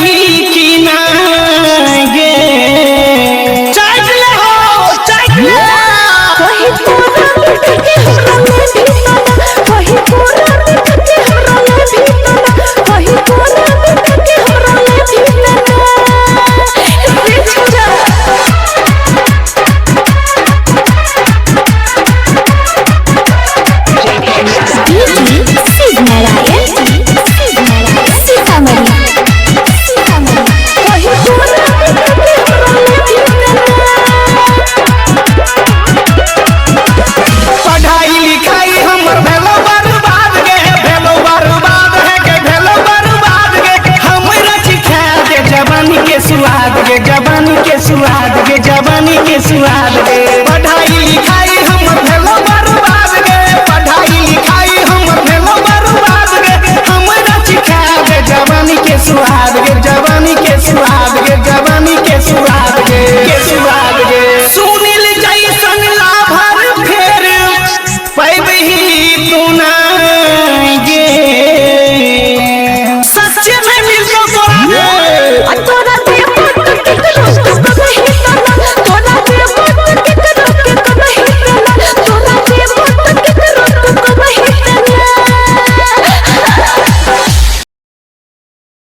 लेही कि ना गे। चाट ले हो चाट ले। कहीं कोरा में के हमरा ले भीतना, कहीं कोरा में के हमरा ले भीतना, कहीं कोरा में के हमरा ले भीतना। रे छोरा सीतामढ़ी सीतामढ़ी। कहीं कोरा में के हमरा ले भीतना। पढ़ाई लिखाई हमर भेलो बर्बाद गे, भेलो बर्बाद है गे, भेलो बर्बाद गे। हमरा सिखा दे जवानी के स्वाद गे, जवानी के स्वाद गे, जवानी के स्वाद गे।